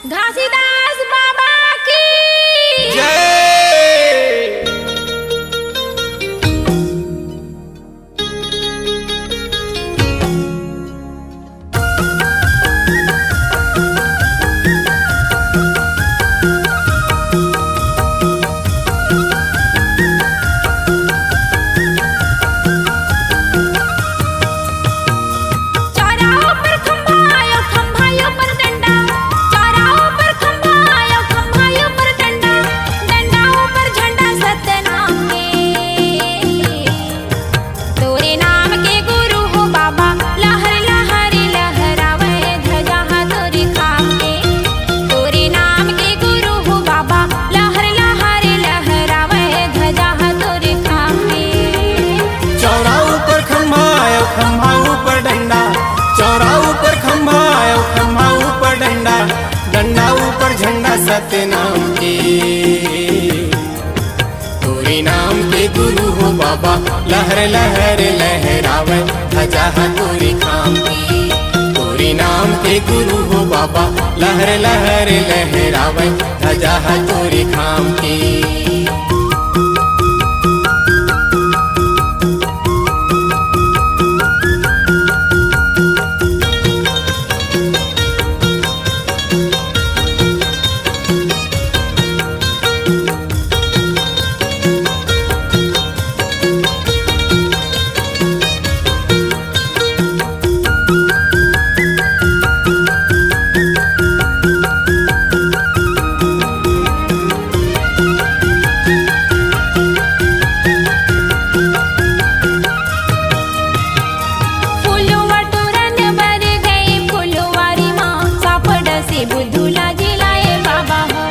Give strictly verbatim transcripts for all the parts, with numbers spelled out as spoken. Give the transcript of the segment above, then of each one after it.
घासीदास बाबा की जय। चौरा ऊपर खंभा आयो, खंभा ऊपर डंडा। चौरा ऊपर खंभा आयो, खंभा ऊपर डंडा। डंडा ऊपर झंडा सतनाम के। तोरे नाम के गुरु हो बाबा, लहर लहर लहरावे ध्वजा हा तोरे खाम के। तोरे नाम के गुरु हो बाबा, लहर लहर लहरावे ध्वजा हा तोरे खाम के। चौरा ऊपर खंभा आयो, खंभा ऊपर डंडा। चौरा ऊपर खंभा आयो, खंभा ऊपर डंडा। डंडा ऊपर झंडा सतनाम के। तोरे नाम के गुरु हो बाबा, लहर लहर लहरावे ध्वजा हा तोरे खाम के। तोरे नाम के गुरु हो बाबा, लहर लहर लहरावे ध्वजा हा तोरे खाम के। फुलवा टोरन बर गए फुलवारी मा, सापड़ से बुधुला जिलाए बाबा हो।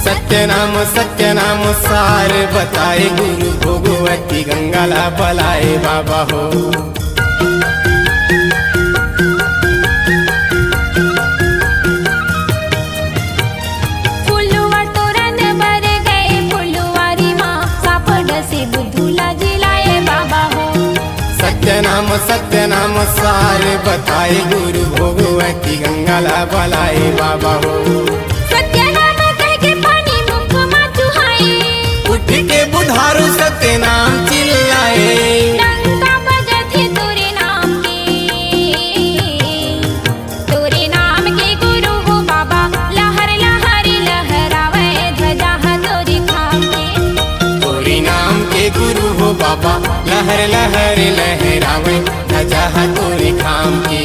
सत्य नाम, सत्य नाम सार बताए, गुरु भोगवती गंगा ला बलाए बाबा हो। फुलवा टोरन बर गए फुलवारी मा, सापड़ से बुधुला जिलाए बाबा हो। सत्य नाम, सत्य नाम सार बताए, गुरु भोगवती गंगा ला बलाए बाबा हो। सत्य नाम कह के पानी मुख मा चुहाए। उठ के बुधारू सत्य नाम चिल्लाए। डंका बजथे तोरे नाम के। तोरे नाम के गुरु हो बाबा, लहर लहर लहरावे ध्वजा हा तोरे खाम के। तोरे नाम के गुरु हो बाबा, लहर लहर लहरावे ध्वजा हा तोरे खाम के।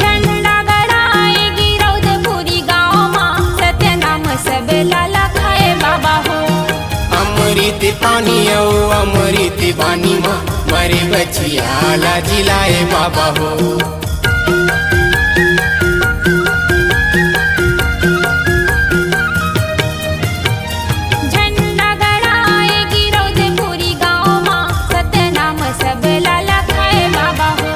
झंडा गड़ाए गिरौदपुरी गाँव मा, सत्यनाम सब ला लखाए बाबा हो। अमृत पानी अउ अमृत बानी मा, मरे बछिया ला जिलाए बाबा हो। झंडा गड़ाए गिरौदपुरी गाँव मा, सतनाम सब ला लखाए बाबा हो।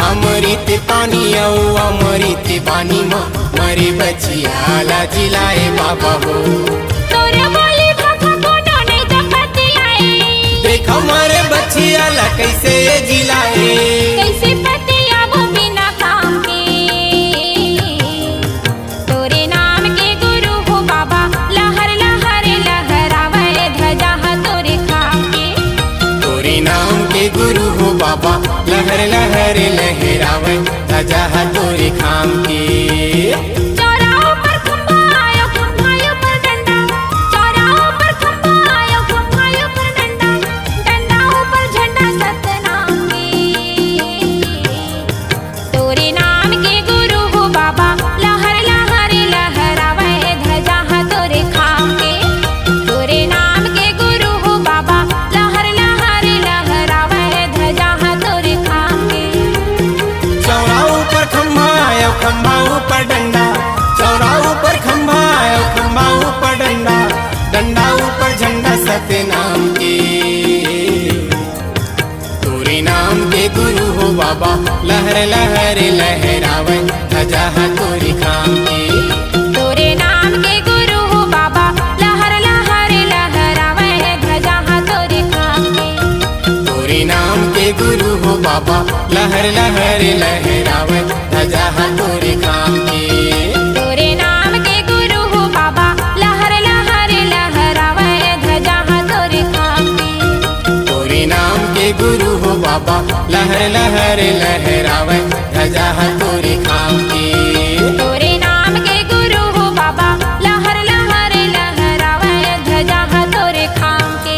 अमृत पानी अउ अमृत बानी मा, मरे बछिया ला जिलाए बाबा हो। तोरे बोली भाखा कोनो नइ त पतियाए। देख मरे बछिया ला कइसे जिलाए। कइसे पतियाबो बिना काम के। तोरे नाम के गुरु हो बाबा, लहर लहर लहरावे ध्वजा ह तोरे खाम के। तोरे नाम के गुरु हो बाबा, लहर लहर लहरावे ध्वजा ह तोरे खाम के। चौरा ऊपर खंभा आयो, खंभा ऊपर डंडा। चौरा ऊपर खंभा आयो, खंभा ऊपर डंडा। डंडा ऊपर झंडा सतनाम के। तोरे नाम के गुरु हो बाबा, लहर लहर लहरावे ध्वजा ह तोरे खाम के। तोरे नाम के गुरु लहर लहरावै ध्वजा हा तोरे खाम के। तोरे नाम के गुरु हो बाबा, लहर लहर लहरावै ध्वजा हा तोरे खाम के। तोरे नाम के गुरु हो बाबा, लहर लहर लहरावै ध्वजा हा तोरे खाम के। तोरे नाम के गुरु हो बाबा, लहर लहर लहरावै ध्वजा हा तोरे खाम के। तोरे नाम के गुरु हो बाबा, लहर लहर लहरावै ध्वजा हा तोरे खाम के। तोरे नाम के गुरु हो बाबा, लहर लहर लहरावै ध्वजा हा तोरे खाम के।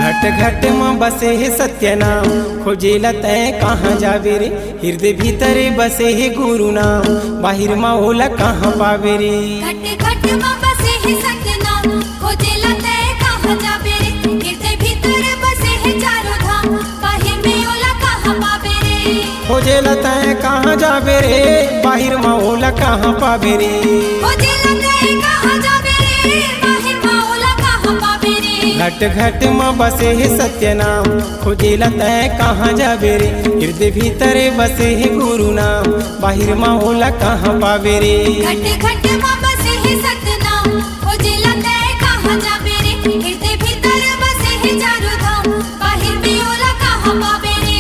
घट घट म बसे हे सत्य नाम, खोजे ल तैं कहाँ जाबे रे? हृदय भीतर बसे हे गुरु नाम, बाहिर म ओला कहाँ पाबे रे? घट घट म बसे हे सत्य नाम, खोजे ल तैं कहाँ जाबे रे? हृदय भीतर बसे हे चारों धाम, बाहिर में ओला कहाँ पाबे रे? खोजे ल तैं कहाँ जाबे रे? बाहिर म ओला कहाँ पाबे रे? खोजे ल तैं कहाँ जाबे रे? बाहिर म ओला कहाँ पाबे रे? घट घट म बसे हे सत्य नाम, खोजे ल तैं कहाँ जाबे रे? हृदय भीतर बसे हे गुरु नाम, बाहिर म ओला कहाँ पाबे रे? घट घट म बसे हे सतनाम, खोजे ल तैं कहाँ जाबे रे? हृदय भीतर बसे हे चारों धाम, बाहिर में ओला कहाँ पाबे रे?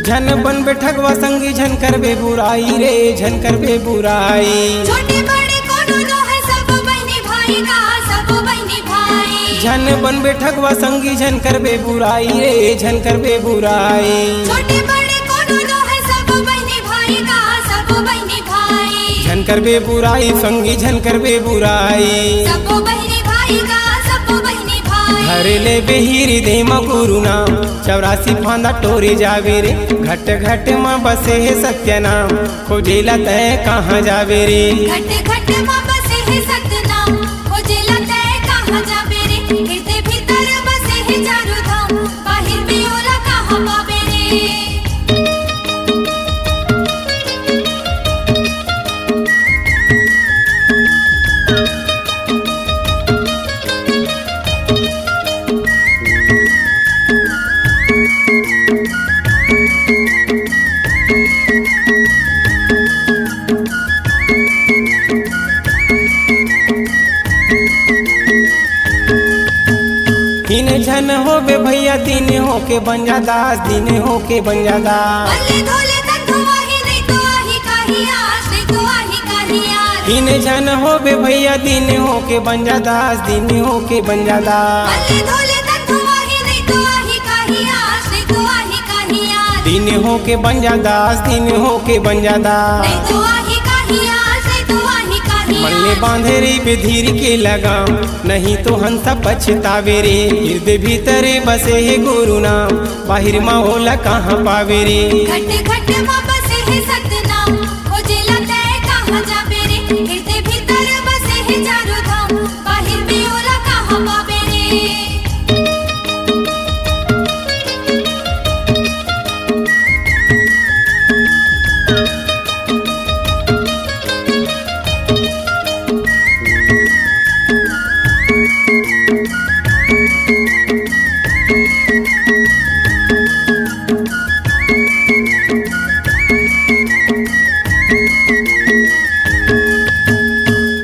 झन बनबे ठगवा संगी, झन करबे बुराई रे, झन करबे बुराई। छोटे बड़े कोनो नो है, सब बहिनी भाई का, सब बहिनी भाई। झन बनबे ठगवा संगी, झन करबे बुराई रे, झन करबे बुराई। छोटे बड़े कोनो नो है, सब बहिनी भाई का, सब बहिनी भाई। झन करबे बुराई संगी, झन करबे बुराई। सबो बहिनी भाई का, सबो बहिनी भाई। धर लेबे हृदय म गुरु नाम, चौरासी फांदा टोरे जाबे रे। घट घट म बसे हे सत्य नाम, खोजे ल तैं कहाँ जाबे रे? घट घट म बसे हे सतनाम, खोजे ल तैं कहाँ जाबे रे? हृदय भीतर बसे हे चारों धाम, बाहिर में ओला कहाँ पाबे रे? हीन झन होबे भैया, दीन होके बन जा दास, दीन होके बन जा दास। बल्ले धोले तन धुआही, नहीं तो आही काही आस, नहीं तो आही काही आस। हीन झन होबे भैया, दीन होके बन जा दास, दीन होके बन जा दास। बल्ले धोले तन धुआही, नहीं तो आही काही आस, नहीं तो आही काही आस। दीन होके बन जा दास, दीन होके बन जा दास। नहीं तो आही काही आस, नहीं तो आही काही आस। मन ले बांधे रहिबे धीर के लगाम, नहीं तो हंसा पछतावे रे। हृदय भीतरे बसे हे गुरु नाम, बाहिर म ओला कहाँ पावे रे। घट घट म बसे हे सतनाम, खोजे ल तैं कहाँ जाबे रे। हृदय भीतर बसे हे चारों धाम, बाहिर में ओला कहाँ पाबे रे।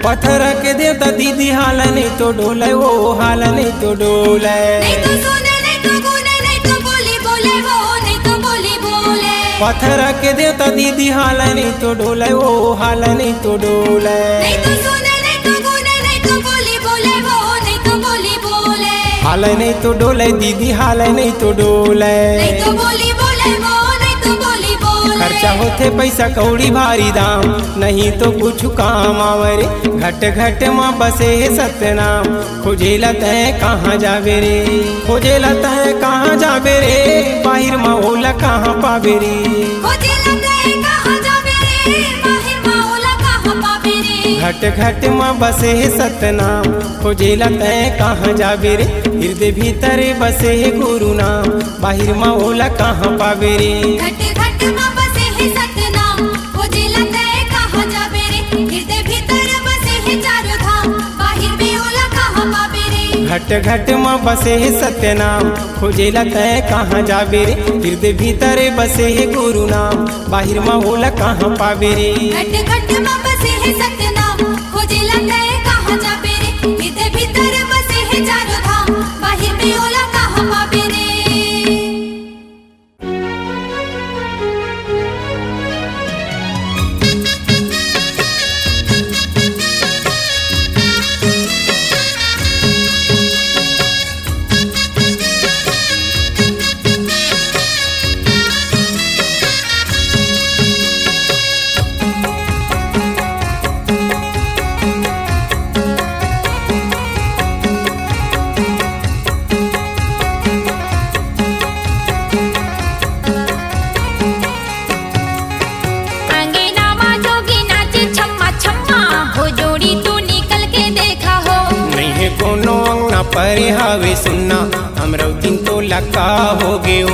पत्थर के देवता दीदी हाल नहीं तो डोले, वो हाल नहीं तो डोले। नहीं तो सुने, नहीं तो गुने, नहीं तो बोली बोले, वो नहीं तो बोली बोले। पत्थर के देवता दीदी हाल नहीं तो डोले, वो हाल नहीं तो डोले। नहीं तो सुने, नहीं तो गुने, नहीं तो बोली बोले, वो हालय नहीं तो डोलय दीदी, हालय नहीं तो डोलय। नहीं तो बोली बोले वो, नहीं तो बोली बोले। खर्चा होथे पैसा कौड़ी भारी दाम, नहीं तो कुछ काम आवे रे। घट घट म बसे हे सतनाम, खोजेला तैं कहाँ जाबे रे, खोजेला तैं कहाँ जाबे रे। बाहिर म ओला कहाँ पाबे रे। खोजेला तैं कहाँ जाबे रे, बाहिर म ओला कहाँ पाबे रे। घट घट म बसे हे सतनाम, खोजेला तैं कहाँ जाबे रे। हृदय भीतर बसे हे गुरु नाम, बाहिर म ओला कहाँ पाबे रे। घट घट म बसे हे सतनाम, खोजेला तैं कहाँ जाबे रे। हृदय भीतर बसे हे चारों धाम, बाहिर में ओला कहाँ पाबे रे। घट घट म बसे हे सतनाम, खोजेला तैं कहाँ जाबे रे। हृदय भीतर बसे हे गुरु नाम, बाहिर म ओला कहाँ पाबे रे। घट घट म बसे हे सतनाम, खोजेला तैं कहाँ जाबे रे। हृदय भीतर बसे हे चारों धाम, बाहिर में ओला कहाँ पाबे रे। अंगना मा जोगी नाचे छम्मा छम्मा, हो जोड़ी तू निकल के देखा हो। नहीं हे कोनो अंगना परे हावे सुन्ना, हमरो दिन तो लका हो गयो।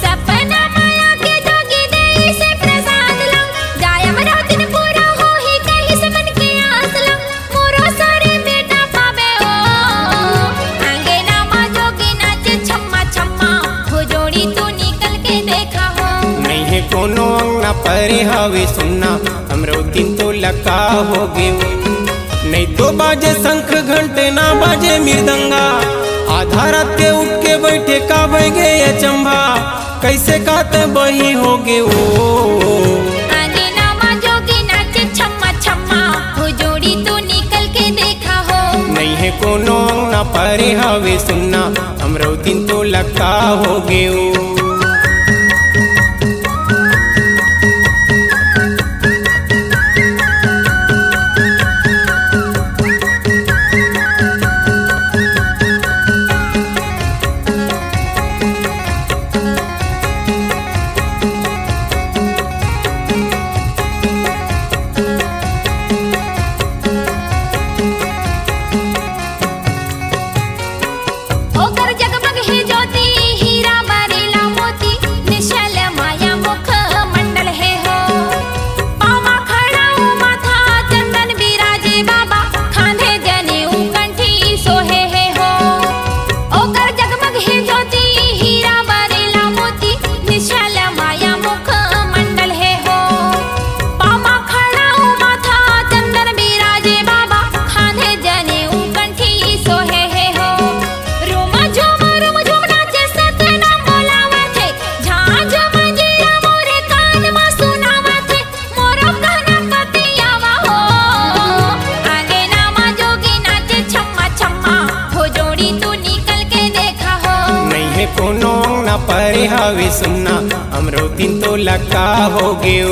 सपना माया के जोगी देई से प्रसाद ला, जाय हमरो दिन पूरा होही कहिस मन के आस ला। मोरो सारे बेटा पावे ओ। अंगना मा जोगी नाचे छम्मा छम्मा, हो जोड़ी तू निकल के देखा हो। नहीं हे कोनो अंगना परे हावे सुन्ना, हमरो दिन तो लका हो गयो। नहीं तो बाजे शंख घंटे ना बाजे मृदंगा, आधा रात के उठ के बैठे का बह गए अचंभा। कैसे कात बही हो गे ओ। अंगना मा जोगी नाचे छम्मा छम्मा, हो जोड़ी तू निकल के देखा हो। नहीं हे कोनो अंगना परे हावे सुन्ना, हमरो दिन तो लका हो गे ओ। ओकर जगमग हे ज्योति, हीरा बरेला मोती, निश्चल माया मुख मंडल हे हो। पावा खड़ा ओ माथा, चंदन बिराजे बाबा, खांधे जनेऊ कंठी सोहे हे हो। ओकर जगमग हे ज्योति, हीरा बरेला मोती, निश्चल माया मुख मंडल हे हो। पावा खड़ा ओ माथा, चंदन बिराजे बाबा, खांधे जनेऊ कंठी सोहे हे हो। रुम झुम रुम झुम नाचे सतनाम बोलावत हे। झांझ मंजीरा मोरे कान म सुनावत हे। मोरो कहना पतियावा हो। अंगना मा जोगी नाचे छम्मा छम्मा, हो जोड़ी तू निकल के देखा हो। नहीं हे कोनो अंगना परे हावे सुन्ना, हमरो दिन तो लका हो गयो।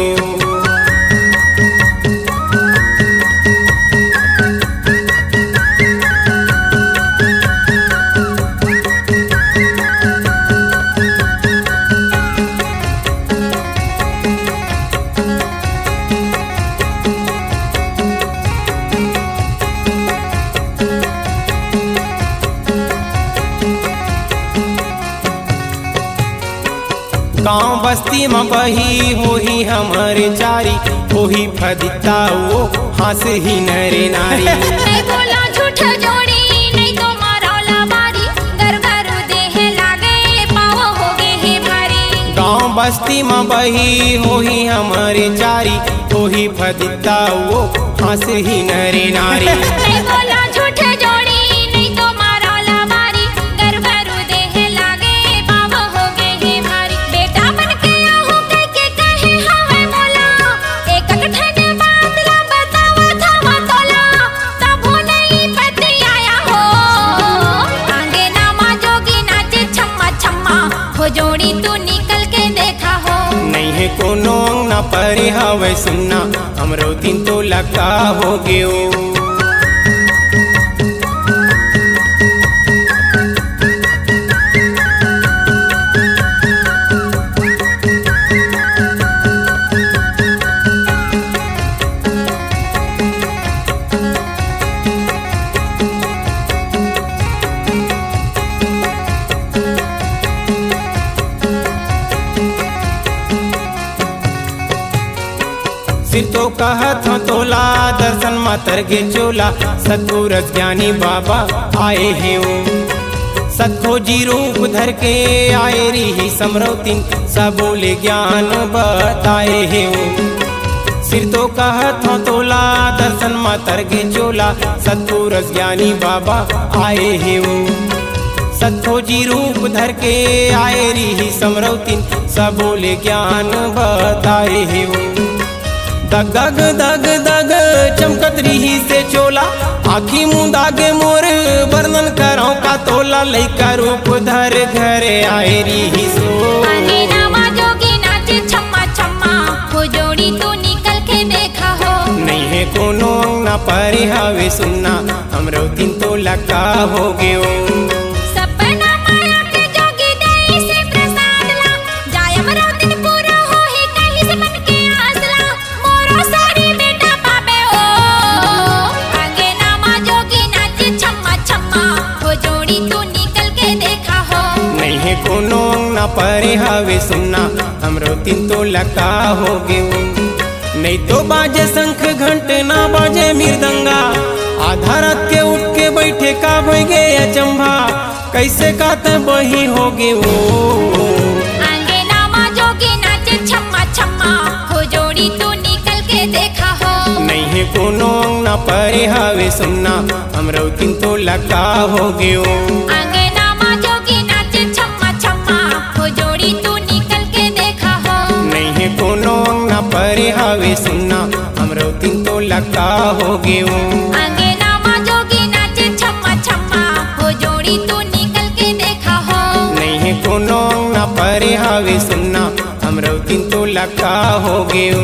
गांव बस्ती म बही होही हमर चारी, होही फदिता वो हाँस ही नरे नारी। नहीं बोला झूठ जोड़ी, नहीं तो मारौला बारी, गरगरू देह लागे, पाव हो गे हे भारी। गांव बस्ती म बही होही हमर चारी, होही फदिता वो हाँस ही नरे नारी। नहीं बोला झूठ जोड़ी, नहीं तो मारौला बारी, गरगरू देह लागे, पाव हो गे हे भारी। बेटा बन के आहूं कहिके कहे हवय मोला, एक एक ठन बात ला बतावत हवं तोला, तभो नइ पतियाया हो। आगे तू निकल के देखा हो। नहीं हे कोनो अंग ना परे हवय सुनना, हमरो दिन तो लका हो गयो। सिर तो कहत हंव तोला, दर्शन म तर गे चोला, सतपुरस ज्ञानी बाबा आए हे ओ। सतखोजी रूप धर के आए रिहिस हमरो दिन, सबो ले ज्ञान बताए हे ओ। सिर तो कहत हंव तोला, दर्शन म तर गे चोला, सतपुरस ज्ञानी बाबा आए हे ओ। सतखोजी रूप धर के आए रिहिस हमरो दिन, सबो ले ज्ञान बताए हे ओ। दग दग दग दग चमकत रिहिस हे चोला, आँखी मुंदा गे मोर, बरनन करंव का तोला, लइका रूप धर घरे आए रिहिस ओ। अंगना म जोगी नाचे छम्मा छम्मा, हो जोड़ी तू निकल के देखा हो। नहीं हे कोनो अंग ना परे हवे सुनना, हमरो दिन तो लका हो गयो। सपना माया के जोगी देइसे प्रसाद ला, जायब रातिन पूरा होही कहिस मन के आस ला, मोरो सारी बेटा पाबे ओ। अंगना म जोगी नाचे छम्मा छम्मा, हो जोड़ी तू निकल के देखा हो। नहीं हे कोनो अंग ना परे हवे सुनना, हमरो दिन तो लका हो गयो। नहीं तो बाजे शंख घंट ना बाजे मृदंगा, आधा रात के उठ के बैठे का भई गे अचंभा, कैसे का त बही हो गे ओ। अंगना म जोगी नाचे छम्मा छम्मा, हो जोड़ी तू निकल के देखा हो। नहीं हे कोनो अंग ना परे हवे सुनना, हमरो दिन तो लका हो गयो। अंगना म जोगी नाचे छम्मा छम्मा, हो जोड़ी तू निकल के देखा हो। नहीं हे कोनो अंग ना परे हवे सुनना, हमरो दिन तो लका हो गयो। अंगना म जोगी नाचे छम्मा छम्मा, हो जोड़ी तू निकल के देखा हो। नहीं हे कोनो अंग ना परे हवे सुनना, हमरो दिन तो लका हो गयो।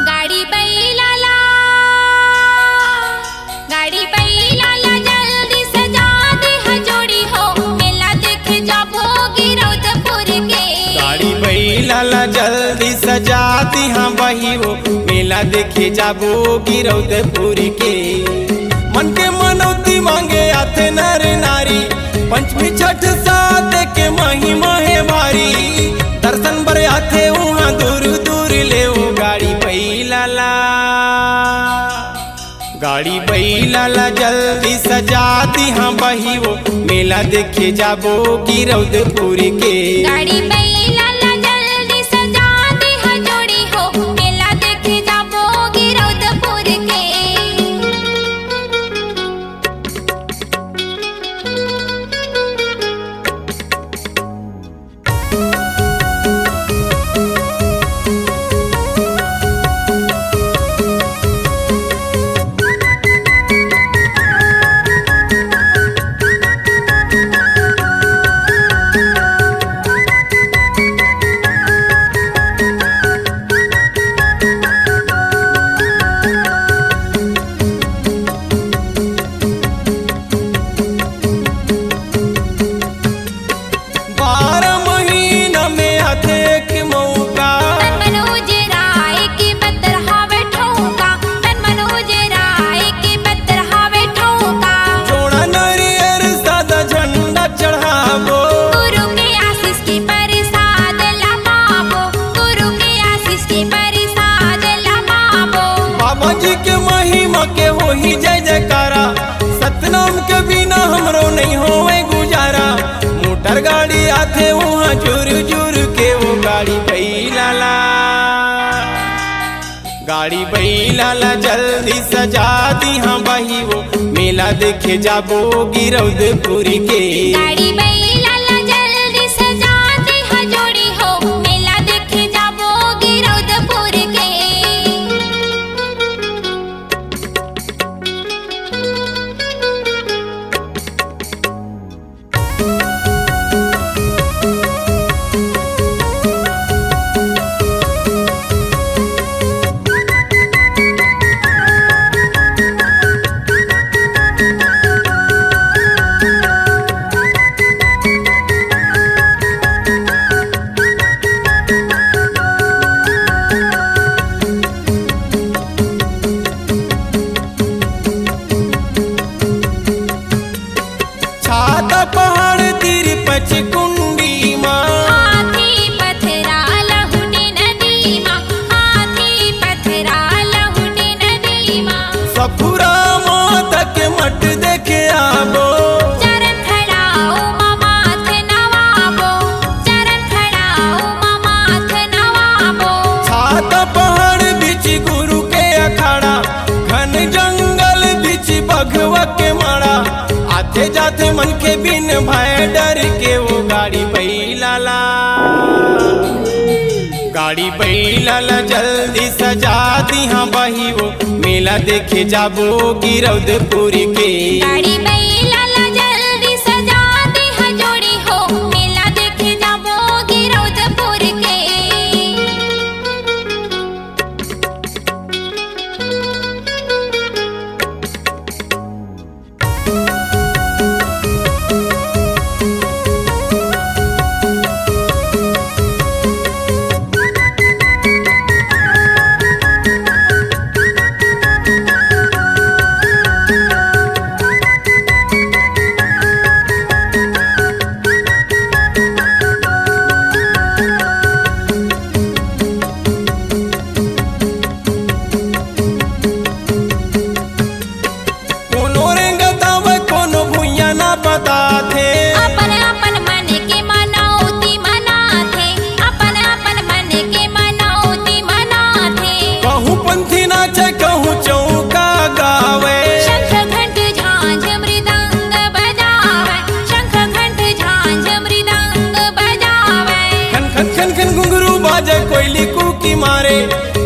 गाड़ी बैला ला, गाड़ी बैला ला जल्दी सजा दे हा जोड़ी हो, मेला देखे जाबो गिरौदपुर के। गाड़ी बैला ला जल्दी सजा दे हा बही हो, मेला देखे जाबो गिरौदपुर के। मन के मनौती मांगे आथे नर नारी, पंचमी छठ सात के महिमा हे भारी। दर्शन बर आथे उहाँ दूर दूर ले ओ गाड़ी बैला ला। गाड़ी बैला ला जल्दी सजा दे हा बही हो, मेला देखे जाबो गिरौदपुर के। गाड़ी बैला ला जल्दी सजा दे हा जोड़ी हो, मेला देखे जाबो गिरौदपुर के। गाड़ी बइला ला जल्दी सजा दिहा बहिवो, मेला देखे जाबो गिरौदपुर के। गाड़ी बइला ला जल्दी सजा दिहा जोड़ी हो, मेला देखे जाबो गिरौदपुर के। छाता पहाड़ तीर पचकुंडी मा। हाथी पथरा लहुटी नदी मा, हाथी पथरा लहुटी नदी मा। सफुरा माता के मठ देखे आबो। चरण खड़ाओ मा माथ नवाबो, चरण खड़ाओ मा माथ नवाबो। छाता पहाड़ बीच गुरु के अखाड़ा, घन जंगल बीच बघवा के माड़ा। आथे जाथे मन के बिन भय डर के, वो गाड़ी बइला ला, गाड़ी बइला ला जल्दी सजा दिहा बहिवो, मेला देखे जाबो गिरौदपुर के। गाड़ी बइला ला जल्दी सजा दिहा जोड़ी हो, मेला देखे जाबो गिरौदपुर के। कोनो रेंगत आवय, कोनो भुइयां ना बताथे। अपन अपन मन के मनौती मनाथे, अपन अपन मन के मनौती मनाथे। कहूँ पंथी नाचे, कहूँ चौका गावे। शंख घंट झांझ मृदंग बजावे, शंख घंट झांझ मृदंग बजावे। खन खन खन खन घुंघरू बाजे, कोयली कूकी मारे।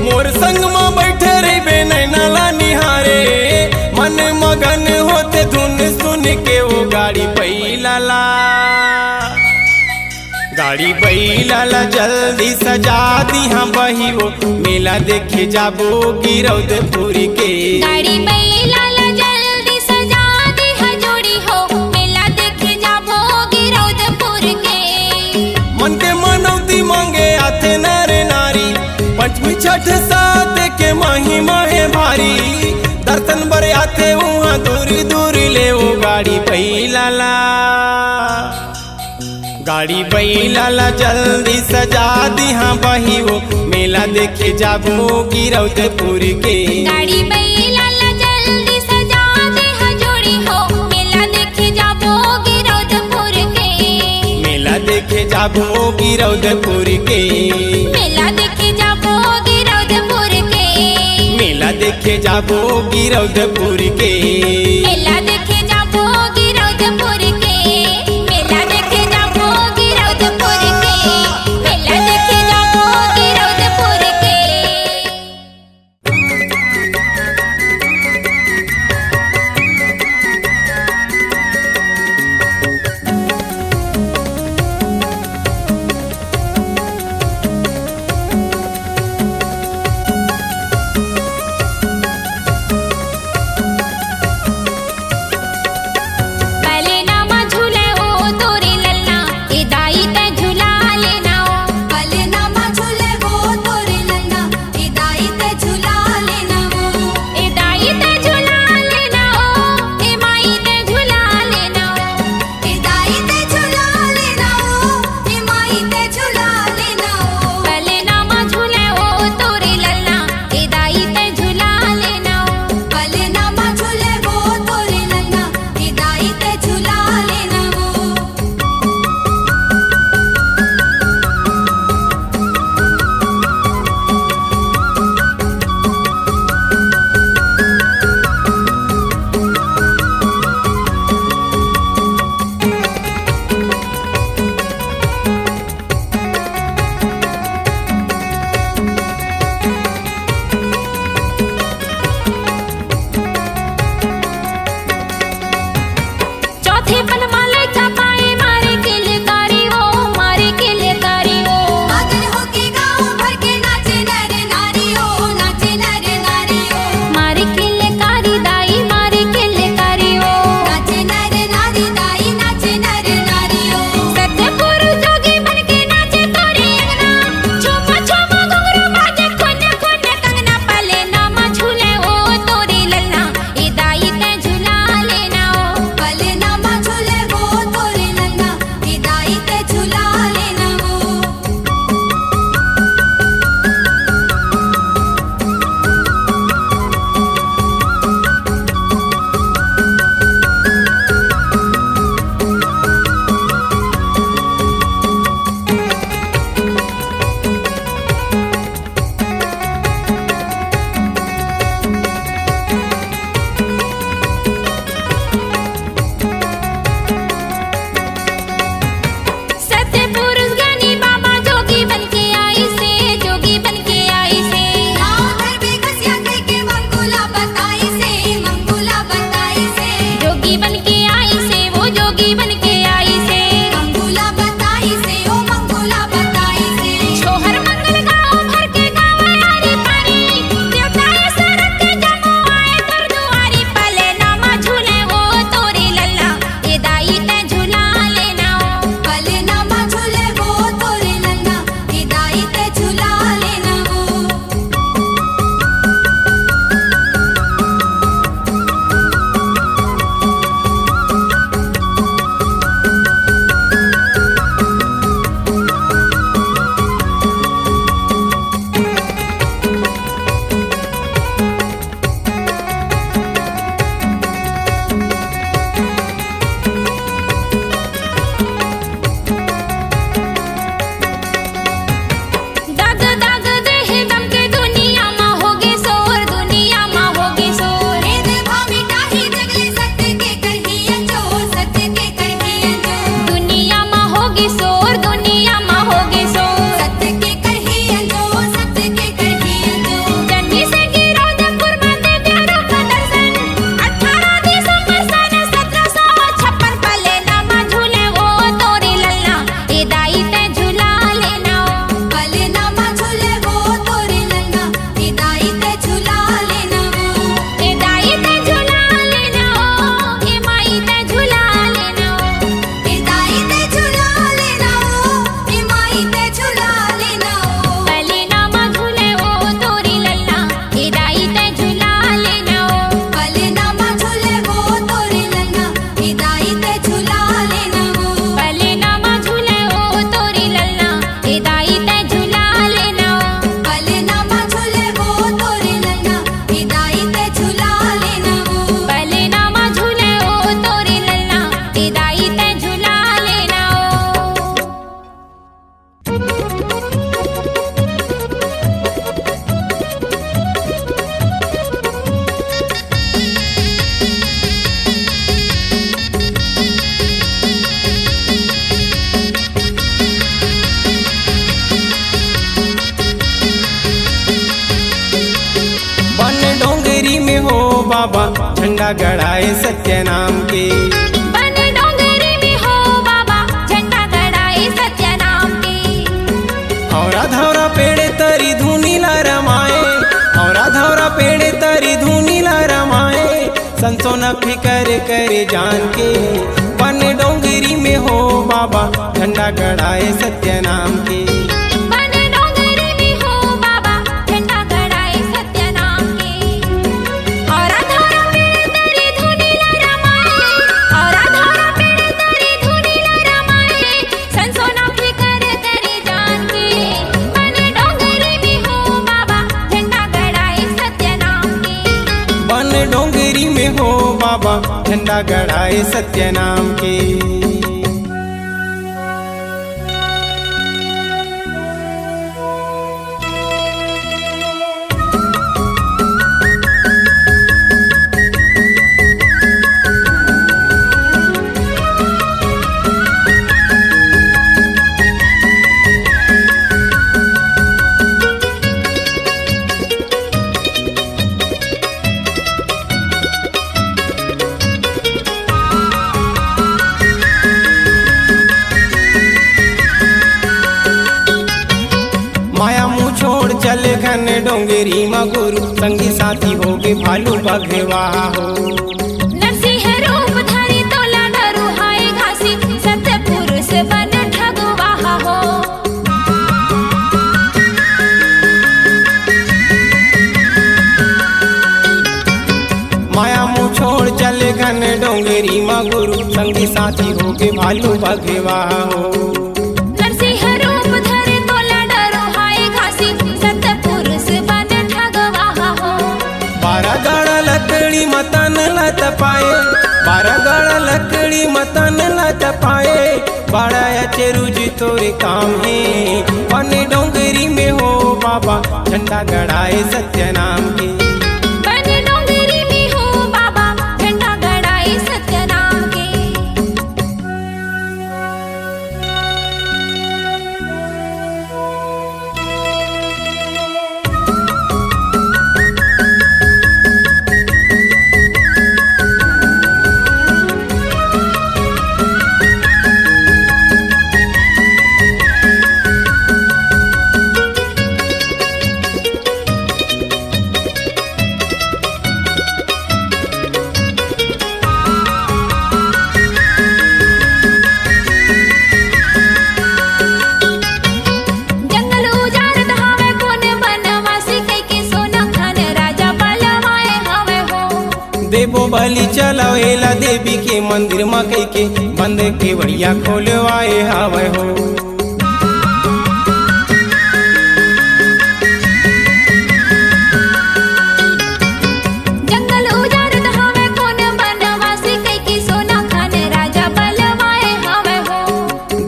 मोर संग म बइठे रहिबे, नैना ला निहारे। मन मगन होथे धुन सुन के, वो गाड़ी बइला ला, गाड़ी बइला ला जल्दी सजा दिहा बहिवो, मेला देखे जाबो गिरौदपुर के। गाड़ी बइला ला जल्दी सजा दिहा जोड़ी हो, मेला देखे जाबो गिरौदपुर के। मन के मनौती मांगे आथे नर नारी, पंचमी छठ सात के महिमा हे भारी। दर्शन बर आथे उहाँ दूर दूर ले, वो गाड़ी बइला ला, गाड़ी बइला ला जल्दी सजा दिहा बहिवो, मेला देखे जाबो गिरौदपुर के। गाड़ी बइला ला जल्दी सजा दिहा जोड़ी हो, मेला देखे जाबो गिरौदपुर के। मेला देखे जाबो गिरौदपुर के। मेला देखे जाबो गिरौदपुर के। मेला देखे जाबो गिरौदपुर के। मेला देखे जाबो गिरौदपुर के। मेला देखे जाबो गिरौदपुर के। मेला देखे जाबो गिरौदपुर के। बाबा झंडा गड़ाए सत्य नाम के। बन डोंगरी में हो बाबा झंडा गड़ाए सत्य नाम के। औरा धौरा पेड़ तरी धुनी ला रमाए, औरा धौरा पेड़ तरी धुनी ला रमाए, संसोना फिकर करे जान के। बन डोंगरी में हो बाबा झंडा गड़ाए सत्य नाम के। बन डोंगरी में हो बाबा झंडा गड़ाए सत्य नाम के। औरा धौरा पेड़ तरी धुनी ला रमाए, औरा धौरा पेड़ तरी धुनी ला रमाए, संसोना फिकर करे जान के। बन डोंगरी में हो बाबा झंडा गड़ाए सत्य नाम के। बन डोंगरी में हो बाबा झंडा गड़ाए सत्य नाम के। माया मुँह छोड़ चले घन डोंगरी म गुरु, संगी साथी होके भालू बघवा हो। नरसिंह रूप धरी तोला डरुहाए घासी, सतपुरुष बन ठगवा हो। माया मुँह छोड़ चले घन डोंगरी म गुरु, संगी साथी होके भालू बघवा हो। नरसिंह रूप धरे तोला डरुहाए घासी, सतपुरुष बन ठगवा हो। बारह गाड़ा लकड़ी म तन ल तपाए, बारह गाड़ा लकड़ी म तन ल तपाए, बड़ा अचरुज तोरे काम हे। बन डोंगरी में हो बाबा झंडा गड़ाए सत्य नाम के। बन डोंगरी में हो बाबा झंडा गड़ाए सत्य नाम के। जंगल उजाड़त हवय कोन बनवासी, कहिके सोना खान राजा बलवाए हवय हो। देबो बलि चलाओ एला देवी के मंदिर म कहिके, बंद केवड़िया खोलवाए हवय हो। जंगल उजाड़त हवय कोन बनवासी, कहिके सोना खान राजा बलवाए हवय हो।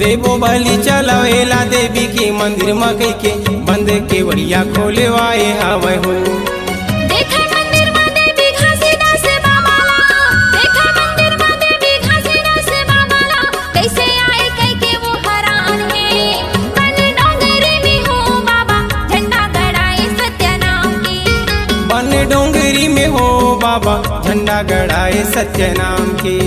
देबो बलि चलाओ एला देवी के मंदिर म कहिके, बंद केवड़िया खोलवाए हवय हो। देखय मंदिर म देवी घासीदास बाबा ला, देखय मंदिर म देवी घासीदास बाबा ला, कइसे आए कहिके वो हरान हे। बन डोंगरी में हो बाबा झंडा गड़ाए सत्य नाम के। बन डोंगरी में हो बाबा झंडा गड़ाए सत्य नाम के।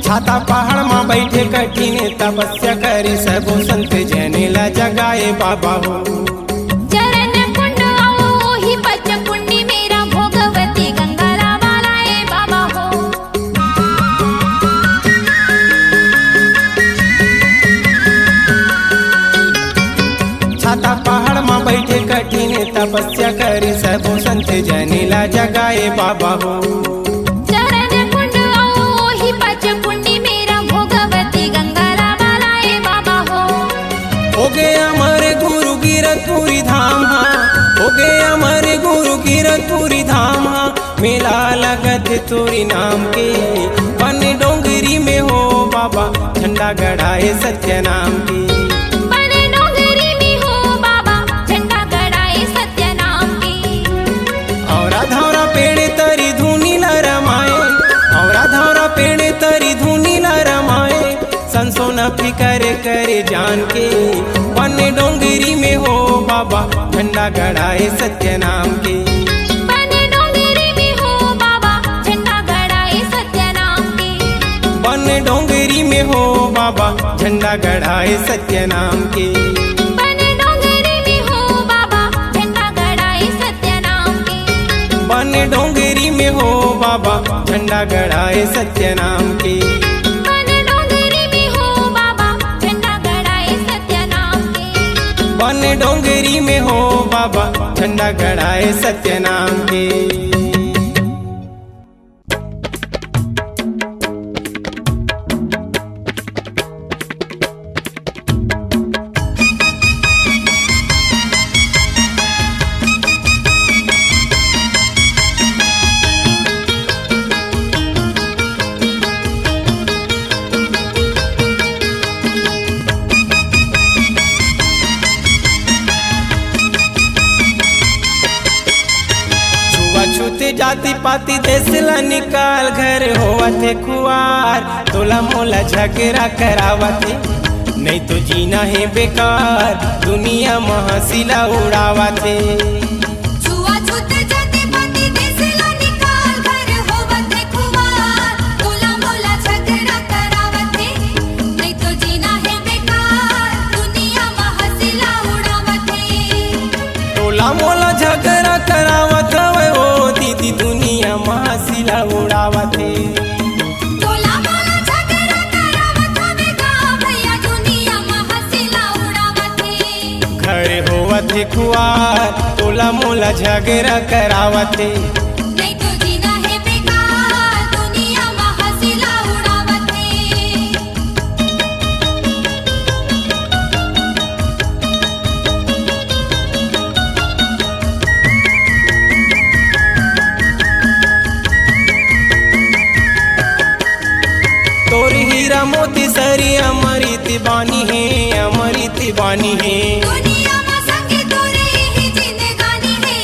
छाता पहाड़ म बइठे कठिन तपस्या करे, सबो संत जने ला जगाए बाबा हो। चरण कुंड अउ ओही पच कुंडी मेरा भोगवती गंगा ला बलाए बाबा हो। छाता पहाड़ म बइठे कठिन तपस्या करे, सबो संत जने ला जगाए बाबा हो। चरण कुंड अउ ओही पच कुंडी मेरा भोगवती गंगा ला बलाए बाबा हो। होगे अमर गुरु गिरतपुरी धाम हा, कीरतपुरी धाम हा मेला लगत तोरी नाम के। बन डोंगरी में हो बाबा झंडा गड़ाए सत्य नाम के। बन डोंगरी में हो बाबा झंडा गड़ाए सत्य नाम के। औरा धौरा पेड़ तरी धुनी ला रमाए, औरा धौरा पेड़ तरी धुनी ला रमाए। संसोना फिकर करे जान के। बन डोंगरी में हो बाबा झंडा गड़ाए सत्य नाम के। बन डोंगरी में हो बाबा झंडा गड़ाए सत्य नाम के। बन डोंगरी में हो बाबा झंडा गड़ाए सत्य नाम के। बन डोंगरी में हो बाबा झंडा गड़ाए सत्य नाम के। बन डोंगरी में हो बाबा झंडा गड़ाए सत्य नाम के। बन डोंगरी में हो बाबा झंडा गड़ाए सत्य नाम के। बन डोंगरी में हो बाबा झंडा गड़ाए सत्य नाम के। छुआछूत जाति पाति देश ला निकाल, घर होवत हे खुआर, तोला मोला झगड़ा करावत हे, नहीं तो जीना हे बेकार, दुनिया म हंसी ला उड़ावत हे। छुआछूत जाति पाति देश ला निकाल, घर होवत हे खुआर, तोला मोला झगड़ा करावत हे, नहीं तो जीना हे बेकार, दुनिया म हंसी ला उड़ावत हे। तोला मोला झगड़ा करावत हवे ओ दीदी, दुनिया म हंसी ला उड़ावत हे। तोला मोला झगड़ा करावत हवे गा भैया, दुनिया म हंसी ला उड़ावत हे। घर होवत हे खुआर, तोला मोला झगड़ा करावत हे। नहीं तो जीना हे बेकार, दुनिया म हंसी ला उड़ावत हे। तोर हीरा मोती सरी अमृत बानी हे, अमृत बानी हे। दुनिया म संगे तोरे ही जिंदगानी हे,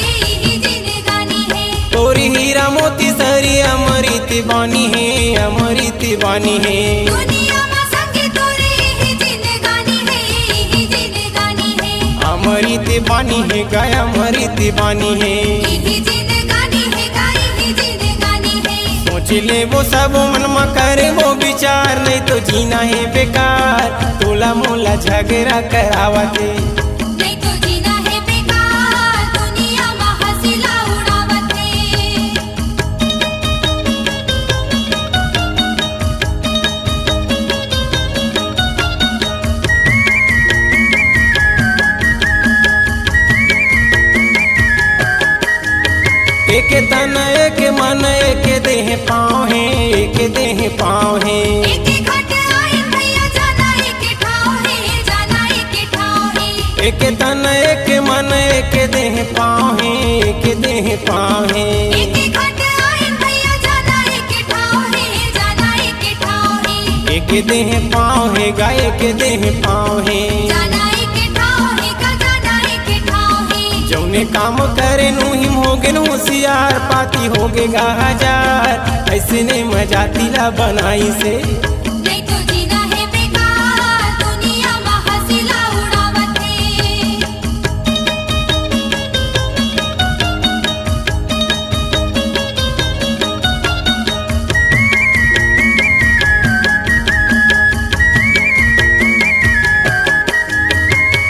ही जिंदगानी हे। तोर हीरा मोती सरी अमृत बानी हे, अमृत बानी हे। दुनिया म संगे तोरे ही जिंदगानी हे, ही जिंदगानी हे। अमृत बानी हे, गाय अमृत बानी हे। ही जिंदगानी हे, गाय ही जिंदगानी हे। सोच लेबो सब मन म करबो विचार, नहीं तो जीना हे बेकार, तोला मोला झगड़ा करावत हे। नहीं तो जीना हे बेकार, दुनिया म हंसी ला उड़ावत हे। एक तन एक मन एक देह पाँव हे, एक देह पाँव हे। एक घाट आइन भैया जाना एक ठाव हे, जाना एक ठाव हे। एक तन एक मन एक देह पाँव हे, एक देह पाँव हे। एक घाट आइन भैया जाना एक ठाव हे, जाना एक ठाव हे। एक देह पाँव हे गा, एक देह पाँव हे। जाना एक ठाव हे गा, जाना एक ठाव हे। जौने काम करे नू हिम हो गेन होशियार, पाती हो गे गा हजार, अइसने म जाति ला बनाइसे। नहीं तो जीना हे बेकार, दुनिया म हंसी ला उड़ावत हे।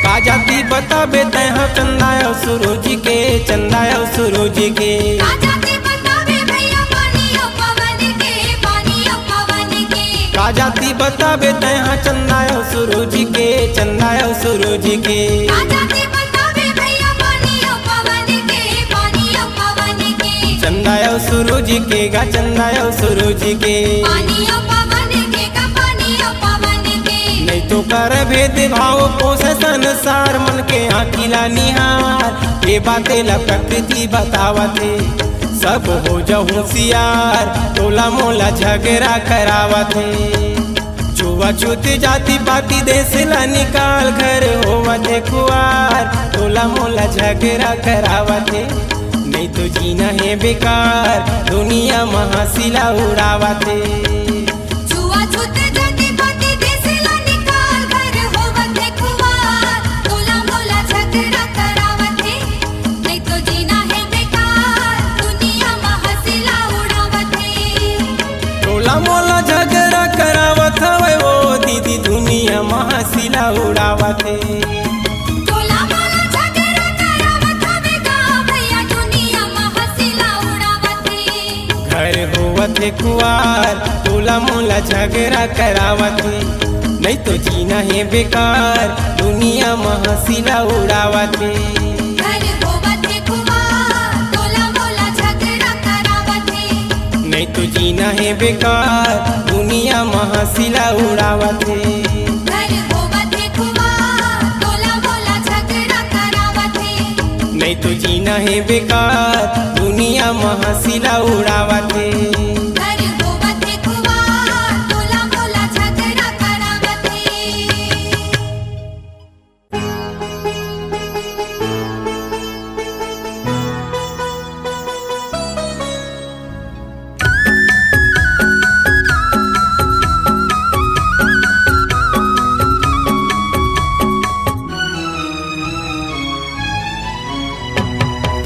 का जाति बताबे तैं ह चंदा अउ सूरज के, चंदा अउ सूरज के। का जाति बताबे भैया पानी अउ पवन के, पानी अउ पवन के। का जाति बताबे तैं ह चंदा अउ सूरज के, चंदा अउ सूरज के। का जाति बताबे भैया पानी अउ पवन के, पानी अउ पवन के। चंदा अउ सूरज के गा, चंदा अउ सूरज के। पानी अउ पवन के गा, पानी अउ पवन के। नहीं तो कर भेदभाव पोसे संसार, मन के आँखी ला निहार। ये बातें ला प्रकृति बतावत हे, सब हो जा होशियार। तोला मोला झगड़ा करावत हे, छुआछूत जाति पाति देश ला निकाल, घर होवत हे खुआर। तोला मोला झगड़ा करावत हे, नहीं तो जीना हे बेकार, दुनिया म हँसी ला उड़ावत हे। छुआछूत जाति पाति देश ला निकाल, घर होवत हे खुआर। तोला मोला झगड़ा करावत हे, नहीं तो जीना हे बेकार, दुनिया म हँसी ला उड़ावत हे। तोला मोला झगड़ा करावत हवय ओ दीदी, दुनिया म हँसी ला उड़ावत हे। तोला मोला झगड़ा करावत हवे गा भैया, दुनिया म हँसी ला उड़ावत हे। घर होवत हे खुआर, तोला मोला झगड़ा करावत हे, नहीं तो जीना हे बेकार, दुनिया म हँसी ला उड़ावत हे। घर होवत हे खुआर, तोला मोला झगड़ा करावत हे। नहीं तो जीना हे बेकार, दुनिया म हँसी ला उड़ावत हे। घर होवत हे खुआर, तोला मोला झगड़ा करावत हे। नहीं तो जीना हे बेकार, दुनिया म हँसी ला उड़ावत हे। घर होवत हे खुआर, तोला मोला झगड़ा करावत हे।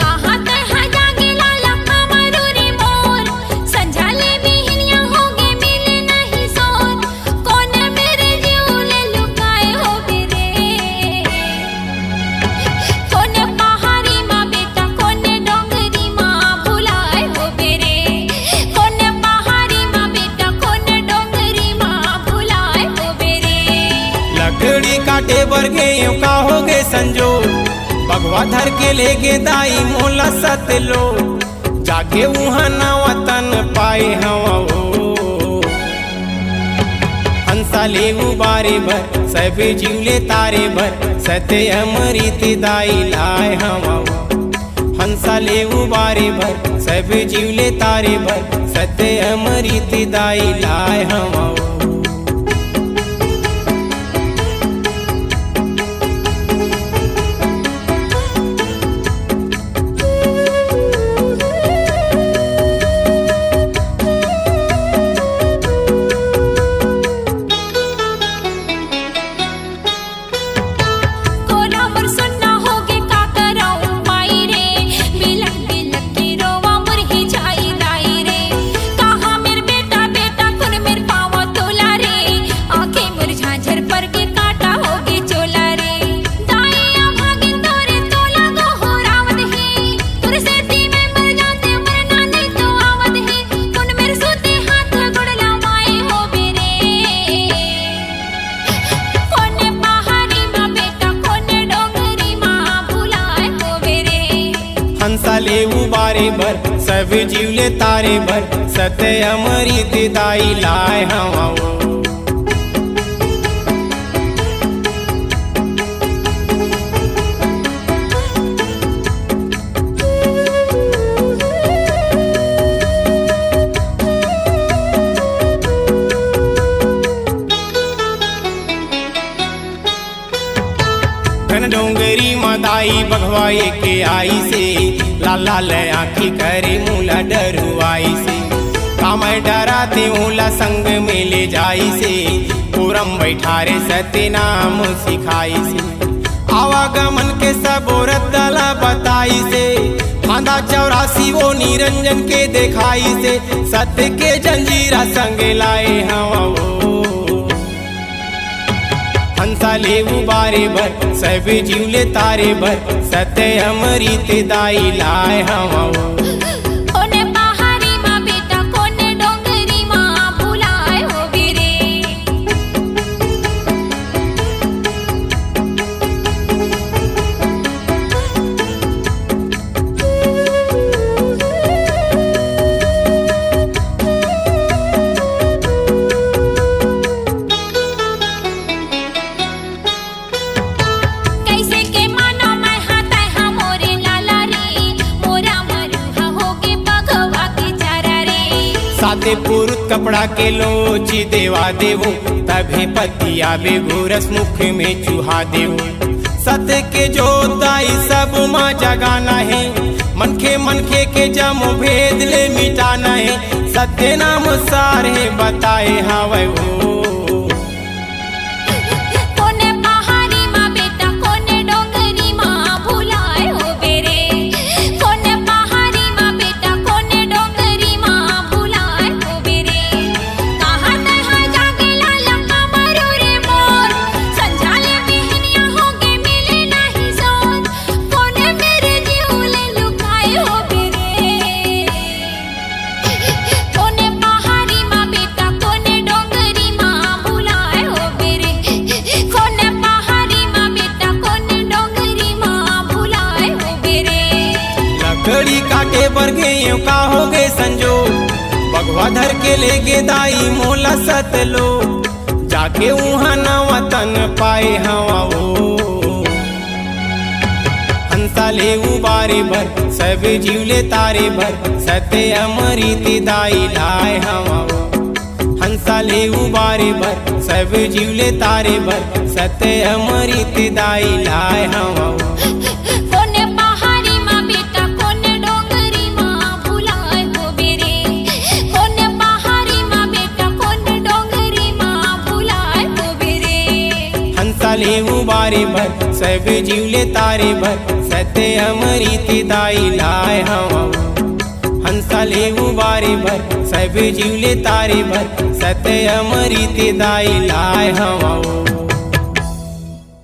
कहाँ तैं हा जागे ला लखा मारू रे मोर, संझा ले बिहनिया होगे मिले नहीं सोर। कोन मेर जीव ले लुकाए होबे रे। कोन पहाड़ी मा बेटा, कोन डोंगरी मा भुलाए होबे रे। कोन पहाड़ी मा बेटा, कोन डोंगरी मा भुलाए होबे रे। लकड़ी काटे बर गेंव का होगे संजोर, बघवा धर के लेगे दाई मोला सतलोर। जाके उहाँ नवा तन पाए हवँ ओ। हंसा ले उबारे बर, सब जीव ले तारे बर, सत्य अमृत दाई लाए हवँ ओ। हंसा ले उबारे बर, सब जीव ले तारे बर, सत्य अमृत दाई लाए हवँ ओ। कोरा मोर सुन्ना होगे का करौं माई रे, बिलख बिलख के रोवा मोर ही जाई दाई रे। कहाँ मेर बेटा बेटा कोन मेर पावँ तोला रे, आँखें मोर झांझर पर के काँटा होगे चोला रे। दाई अभागिन तोरे तोला गोहरावत हे, तोर सेती मैं मर जाते मरना नहीं तो आवत हे, कोन मेर सूते हाथ गोड़ ला माए होबे रे। कोन पहाड़ी मा बेटा, कोन डोंगरी मा भुलाए होबे रे। हंसा ले उबारे बर, सब जीव ले तारे बर, सत्य अमृत दाई लाए हवँ ओ। घन डोंगरी म दाई बघवा एके आइसे, लाल लाल आँखी करे मोला डरुआइसे। का मैं डराते ओला संग में ले जाइसे, कोरम बैठारे सत्यनाम सिखाइसे। आवागमन के सबो रद्दा ला बताइसे, फांदा चौरासी वो निरंजन के देखाइसे, सत्य के जंजीरा संग लाए हवँ ओ। हंसा ले उबारे बर, सब जीव ले तारे बर, सत्य अमृत दाई लाए हवँ ओ। कोने पहाड़ी मा बेटा, कोने डोंगरी मा भुलाए होबे रे। पुरुत कपड़ा के लोची देवा देवो, तभे पतिया बेगोरस मुख में चुहा देवो। सत के जोताई सब मा जगाना हे, मनखे मनखे के जम भेद ले मिटाना हे। सत्य नाम सारे बताए हावय ओ। कोने पहाड़ी मा बेटा, कोने डोंगरी मा भुलाए हो बेरे। कोने पहाड़ी मा बेटा, कोने डोंगरी मा भुलाए हो बेरे। कहाँ तैहा जागे लाला कमरू रे मोर, संझा ले बिहनिया होगे मिले नाही जोर। कोने मेरे जीव ले लुकाए हो बेरे। कोने पहाड़ी मा बेटा, कोने डोंगरी मा भुलाए हो बेरे। कोने पहाड़ी मा बेटा, कोने डोंगरी मा भुलाए हो बेरे। लकड़ी काटे बर गेंव का होगे संजोग, बघवा धर के लेगे दाई मोला सतलोक। जाके उहाँ नवा तन पाए हवा ओ। हंसा ले उबारे बर, सब जीव ले तारे बर, सत्य अमृत दाई लाए हवा ओ। हंसा ले उबारे बर, सब जीव ले तारे बर, सत्य अमृत दाई लाए हवा ओ। कोने पहाड़ी मा बेटा, कोने डोंगरी मा भुलाए हो बेरे। कोने पहाड़ी मा बेटा, कोने डोंगरी मा भुलाए हो बेरे। हंसा ले उबारे बर, सब जीव ले तारे बर, सत्य अमृत दाई लाए हवा ओ। हंसा ले उबारे बर, सब जीव ले तारे बर, सत्य अमृत दाई लाए हवा ओ।